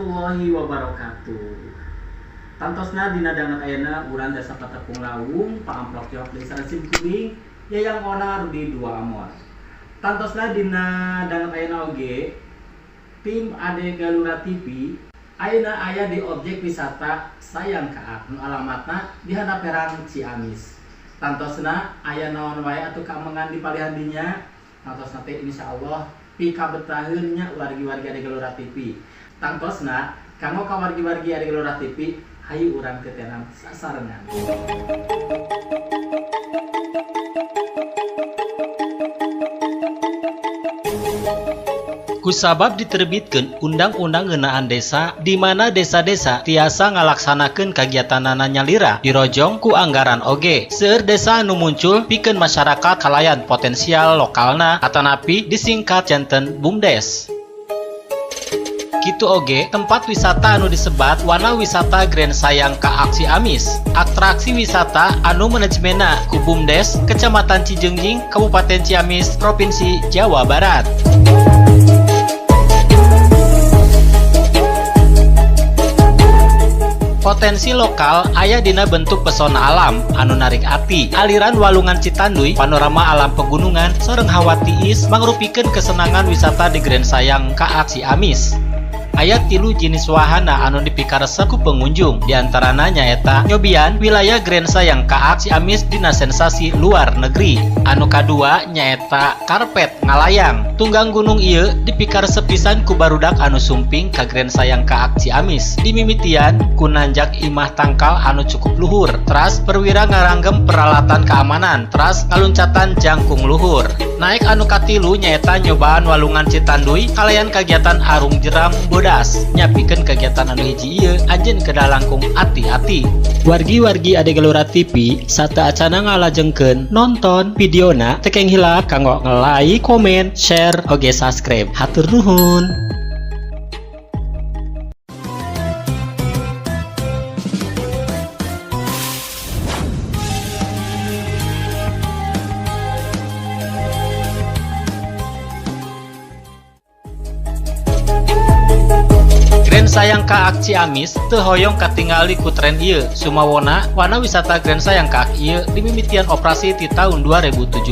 Warahmatullahi wabarakatuh. Tantosna dina danget ayeuna urang dasa patepung lawung paamplok jawab deui sareng sim kuring Yayang Onar di Dua Amor. Tantosna dina danget ayeuna oge tim Ade Galura TV ayeuna aya di objek wisata Sayang Kaak nu alamatna di Handaperang Ciamis. Tantosna aya naon wae atuh kaamengan di palihan dinya. Tantosna teh insyaallah pikabetaheun nya wargi-wargi Ade Galura TV. Tangtosna kanggo ka wargi-wargi Ade Galura TV hayu urang tetenan sasarengan. Kusabab diterbitkeun Undang-Undang Ngeunaan Desa di mana desa-desa tiasa ngalaksanakeun kagiatanana nyalira dirojong ku anggaran oge. Seueur desa anu muncul pikeun masyarakat kalayan potensial lokalna atanapi disingkat janten BUMDes. Kitu oge tempat wisata anu disebat Wana Wisata Grand Sayang Kaak Ciamis. Atraksi wisata anu manajemenna ku BUMDes Kecamatan Cijeungjing, Kabupaten Ciamis, Provinsi Jawa Barat. Potensi lokal aya dina bentuk pesona alam anu narik ati, aliran walungan Citanduy, panorama alam pegunungan, sareng hawa tiis mangrupikeun kesenangan wisata di Grand Sayang Kaak Ciamis. Aya 3 jenis wahana anu dipikaresep ku pengunjung, diantarana nyaeta nyobian wilayah Grand Sayang Kaak Ciamis dina sensasi luar negeri. Anu kadua nyaeta karpet ngalayang. Tunggang gunung ieu dipikaresep pisan ku barudak anu sumping ka Grand Sayang Kaak Ciamis. Dimimitian ku nanjak imah tangkal anu cukup luhur, teras perwira ngaranggem peralatan keamanan, teras ngaluncatan jangkung luhur. Naik anu katilu nyaeta nyobaan walungan Citanduy kalayan kagiatan arung jeram bodas. Nyapikeun kegiatan anu hiji ieu anjeun kedah langkung ati-ati. Wargi-wargi Ade Galura TV sata acana ngalajengkeun nonton videona teu keng hilap kanggo nge-like, komen, share, oge subscribe. Hatur nuhun. Grand Sayang Kaak Ciamis teu hoyong katingali ku tren ieu. Sumawona wana wisata Grand Sayang Kaak ieu dimimitian operasi ti tahun 2017.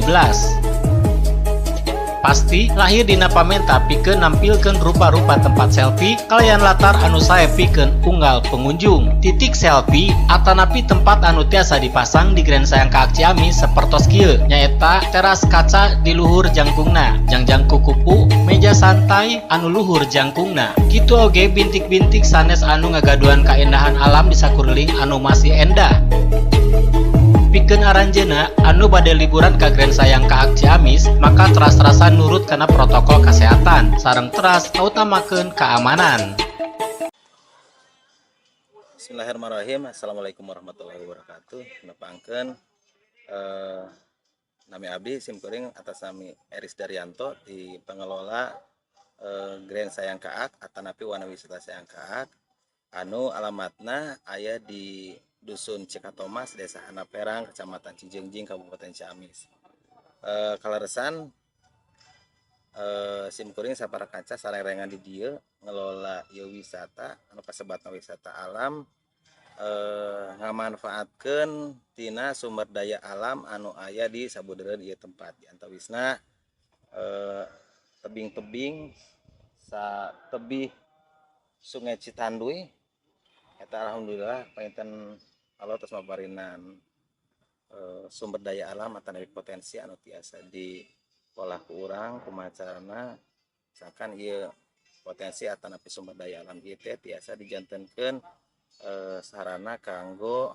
Pasti lahir dina pamenta pikeun nampilkeun rupa-rupa tempat selfie kalayan latar anu sae pikeun unggal pengunjung. Titik selfie atanapi tempat anu tiasa dipasang di Grand Sayang Kaak Ciamis sapertos kieu nyaeta teras kaca di luhur jangkungna, jangjang kukupu, meja santai anu luhur jangkungna. Kitu oge bintik-bintik sanes anu ngagaduhan kaendahan alam di sakuriling anu masih endah. Pikeun aranjeuna anu bade liburan ka Grand Sayang Kaak Ciamis maka teras-terasan nurut kana protokol kesehatan sareng teras ngautamakeun keamanan. Bismillahirrahmanirrahim. Assalamualaikum warahmatullahi wabarakatuh. Nepangkeun nami abdi simkuring atas nami Eris Daryanto di pengelola Grand Sayang Kaak atanapi Wana Wisata Sayang Kaak anu alamatna aya di Dusun Cikatomas, Desa Handaperang, Kecamatan Cijeungjing, Kabupaten Ciamis. Kaleresan simkuring sapara kanca sarengan di dieu ngelola ieu wisata anu kasebatna wisata alam, ngamanfaatkeun tina sumber daya alam anu aya di sabudeureun ieu tempat. Di antawisna tebing-tebing sa tebih Sungai Citanduy eta alhamdulillah panginten Allah tos maparinan sumber daya alam atanapi potensi anu tiasa diolah ku urang kumaha carana misalkan ieu potensi atanapi sumber daya alam ieu teh tiasa dijantenkeun sarana kanggo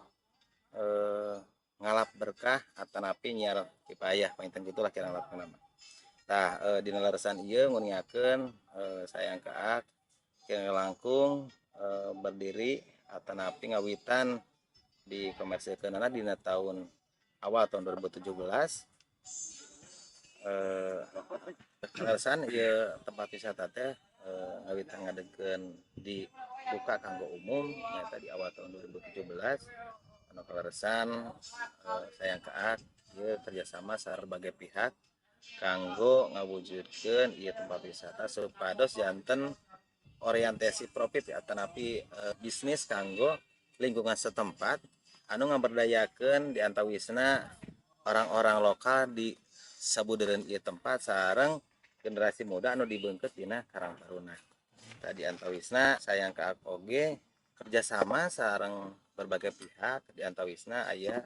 ngalap berkah atanapi nyiar kipayah panginten gitulah kira ngalap nama. Tah dina leresan ieu nguningakeun Sayang Kaak kira langkung berdiri atanapi ngawitan di komersilkeunana dina tahun awal tahun 2017. Kaleresan ieu tempat wisata teh ngawitan ngadegkeun dibuka kanggo umum nyata di awal tahun 2017. Anu kaleresan Sayang Kaak ieu kerjasama sareng berbagai pihak kanggo ngawujudkeun ieu tempat wisata supados janten Orientasi profit ya, tetapi bisnis kanggo lingkungan setempat anu ngaberdayakeun di antawisna orang-orang lokal di sabudeureun ieu tempat sareng generasi muda anu dibeungkeut dina Karang Taruna. Tadi antawisna Sayang Kaak oge kerjasama sareng berbagai pihak, di antawisna aya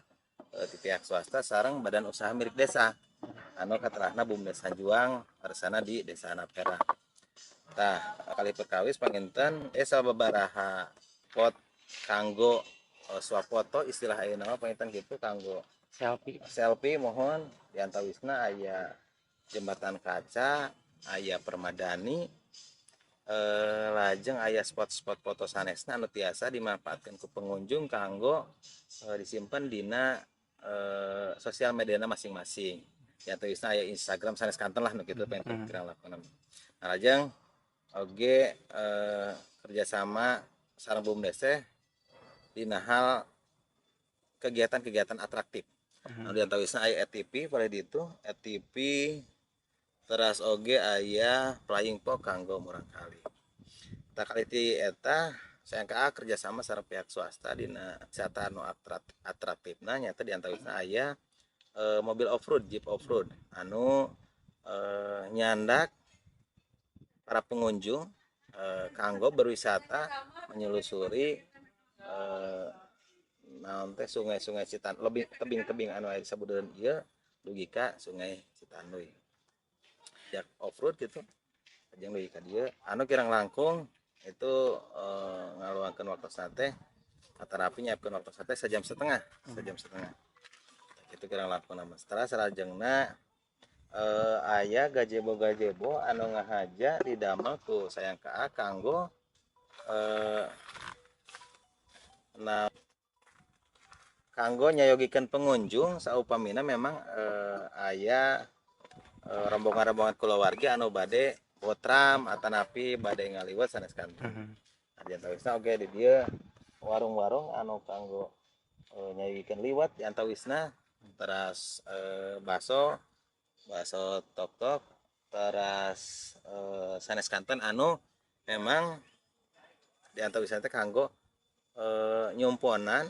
di pihak swasta sareng badan usaha milik desa anu katerahna BUMDes Hanjuang arsana di Desa Handapherang. Tah, kali perkawis panginten sababaraha pot kanggo swafoto istilah ayeuna mah panginten kitu kanggo selfie. Selfie, mohon, di antawisna aya jembatan kaca, aya permadani, lajeng aya spot-spot foto sanesna anu tiasa dimanfaatkan ku pengunjung kanggo disimpan dina sosial mediana masing-masing. Di antawisna aya Instagram sanes kanten lah nu kitu pengen kirang lakonan. Nah, lajeng oge kerjasama sareng BUMDes teh dina hal kegiatan-kegiatan atraktif. Anu di antawisna aya ATV pada ditu, ATV teras oge aya flying fox kanggo murangkalih. Tah, kali ti eta Sayang Kaak kerjasama sareng pihak swasta dina wisata anu atraktifna nyata di antawisna aya mobil off-road, jeep off-road anu nyandak para pengunjung kanggo berwisata menyelusuri naon teh sungai-sungai Citan, lebih tebing-tebing anu aya di sabudeureun ieu dugi ka Sungai Citanduy. Jak off-road gitu jeung dugi ka dieu anu kirang langkung itu ngaluangkeun waktu teh atanapi nyiapkeun waktu teh sejam setengah, sejam setengah. Itu kirang langkung nama. Setelah salajengna aya gazebo-gazebo anu ngahaja didamel ku Sayang Kaak kanggo nah, kanggo nyayogikeun pengunjung saupamina memang aya rombongan-rombongan kulawargi anu bade botram atanapi bade ngaliwet sanes kanten. Nah, di antawisna oge di dieu warung-warung anu kanggo nyayogikeun liwet, di antawisna teras baso, baso tok-tok, teras sanes kanten anu memang di antawisna teh kanggo nyumponan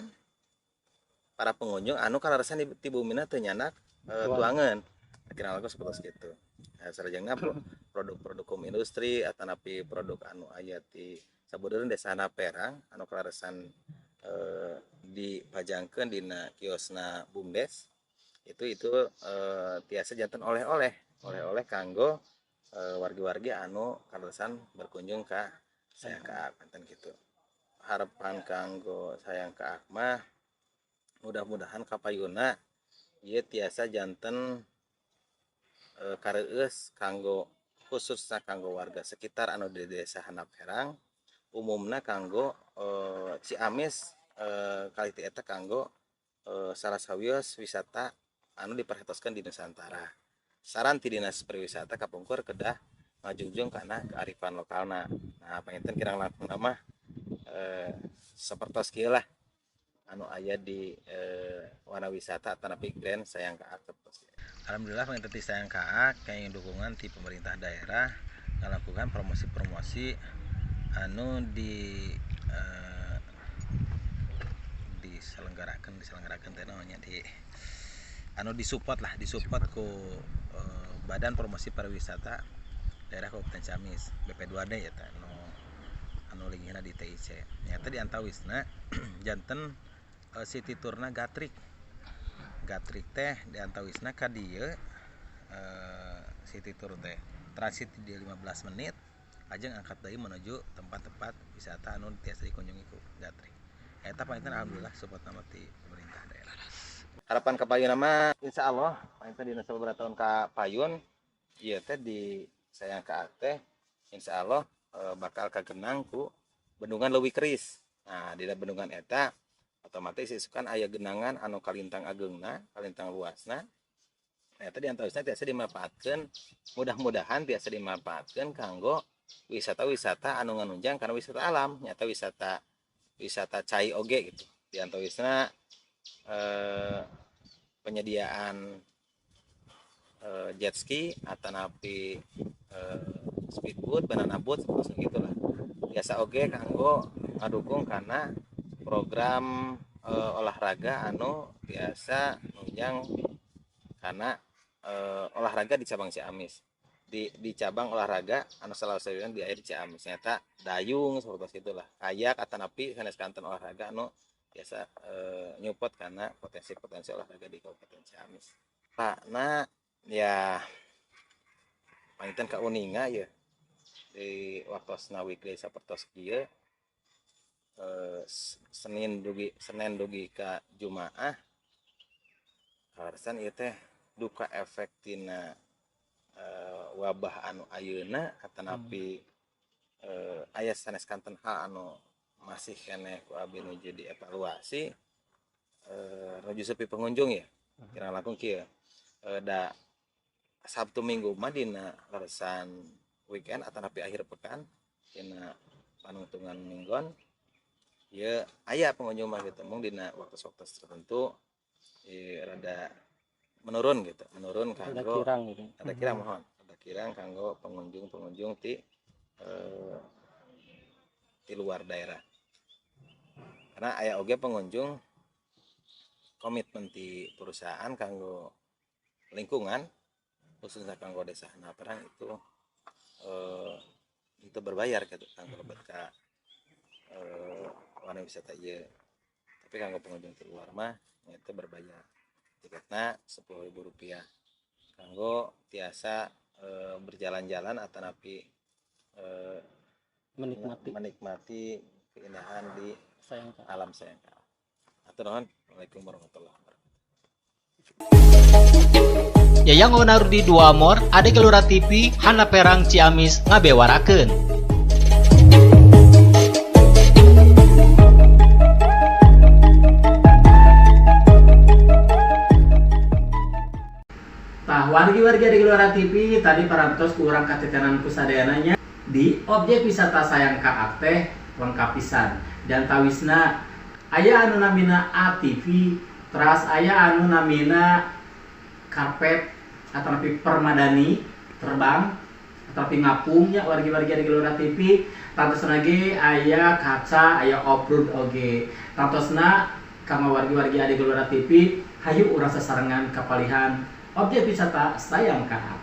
para pengunjung anu kaleresan di bumina teu nyandak tuangan. Kira lagu seperti itu. Nah, salajengna produk-produk home industri atanapi produk anu aya di sabudeureun Desa Handapherang anu kaleresan dipajangkeun dina kiosna BUMDes itu tiasa janten oleh-oleh, oleh-oleh kanggo wargi-wargi anu kaleresan berkunjung ka Sayang Kaak panten gitu. Harapan kanggo Sayang Kaak mah mudah-mudahan kapayuna ieu tiasa janten kareueus kanggo khususna kanggo warga sekitar anu di Desa Handapherang, umumna kanggo Ciamis, kali ti eta kanggo salah sawios wisata anu diperhatoskeun di Nusantara. Saran ti Dinas Pariwisata kapungkur kedah ngajungjung kana kearifan lokalna. Nah, panginten kirang langkung mah sapertos kieu lah anu aya di wana wisata atanapi Grand Sayang Kaak sapertos kieu. Alhamdulillah panginten ti Sayang Kaak kenging dukungan ti pemerintah daerah ngalakukan promosi-promosi anu di diselenggarakan, diselenggarakan teh namanya di anu disupport lah, disupport ku Badan Promosi Pariwisata Daerah Kabupaten Ciamis BP2D ya teh anu anu linggihna di TIC. Nyata di antawisna janten city tourna Gatrik. Gatrik teh di antawisna ka dieu city tour teh transit di 15 menit lajeng angkat deui menuju tempat-tempat wisata anu tiasa dikunjungi ku Gatrik. Eta panginten alhamdulillah support nama ti pemerintah daerah. Harapan ka payun mah insya Allah panginten dina sababaraha tahun ka payun ieu teh di Sayang Kaak teh insya Allah bakal kagenang ku bendungan Leuwi Keris. Nah, dina bendungan eta otomatis isukan aya genangan anu kalintang ageungna, kalintang luasna. Nah, eta di antawisna tiasa dimanfaatkeun, mudah-mudahan tiasa dimanfaatkeun kanggo wisata-wisata anu nganunjang kana wisata alam, nyata wisata wisata cai oge gitu. Di antawisna penyediaan jet ski atanapi Speedboat, banana boat seperti gitulah. Biasa oge kanggo ngadukung karena program olahraga anu biasa nunjang karena olahraga di cabang Ciamis. Di cabang olahraga anu salah satunya di air Ciamis nyata dayung seperti itulah, kayak atanapi sanes kanten olahraga anu biasa nyupot karena potensi-potensi olahraga di Kabupaten Ciamis. Nah, ya panginten kauninga ya di waktosna weekday sapertos kieu, Senin dugi ka Jumaah kaleresan ieu teh duka efek tina wabah anu ayeuna atanapi aya sanes kanten hal anu masih keneh ku abdi nuju dievaluasi, nuju sepi pengunjung ya. Kirang langkung kieu, da Sabtu Minggu mah dina leresan weekend atanapi akhir pekan dina panungtungan minggon ieu aya pengunjung mah gitu, mung dina waktu-waktu tertentu rada menurun gitu, menurun Rada kanggo kirang gitu. Rada kirang, mohon rada kirang kanggo pengunjung-pengunjung ti luar daerah, karena aya oge pengunjung komitmen ti perusahaan kanggo lingkungan, khususnya kanggo Desa Handapherang itu berbayar gitu kanggo lebet ka wana wisata ieu. Tapi kanggo pengunjung di luar mah itu berbayar, tiketna Rp10.000 kanggo tiasa berjalan-jalan atanapi menikmati menikmati keindahan di Sayang Ka. Alam Sayang Ka. Hatur nuhun. Assalamualaikum warahmatullahi wabarakatuh. Yayang Onarudi Dua Amor, Ade Gelora TV, Handapherang Ciamis ngabewarakeun. Tah, wargi-wargi Ade Gelora TV, tadi parantos ku urang katitenan ku sadayananya di objek wisata Sayang Kaak teh lengkap pisan. Dan tawisna aya anu namina ATV, teras aya anu namina karpet atau napi permadani terbang atau napi ngapungnya wargi-wargi Ade Gelora TV. Tantosna ge aya kaca, aya off-road oge. Tantosna kanggo wargi-wargi Ade Gelora TV, hayu urang sasarengan kapalihan objek wisata Sayang Kaak.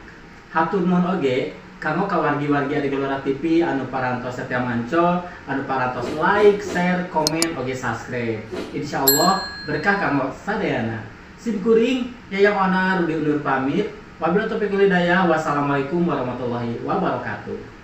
Hatur nuhun oge kanggo ka wargi-wargi Ade Gelora TV anu parantos setia manco, anu parantos like, share, komen, oge subscribe. Insyaallah berkah kanggo sadayana. Sim kuring Yayang Onar Rudi undur pamit. Wabillahi taufiq wal hidayah. Wassalamualaikum warahmatullahi wabarakatuh.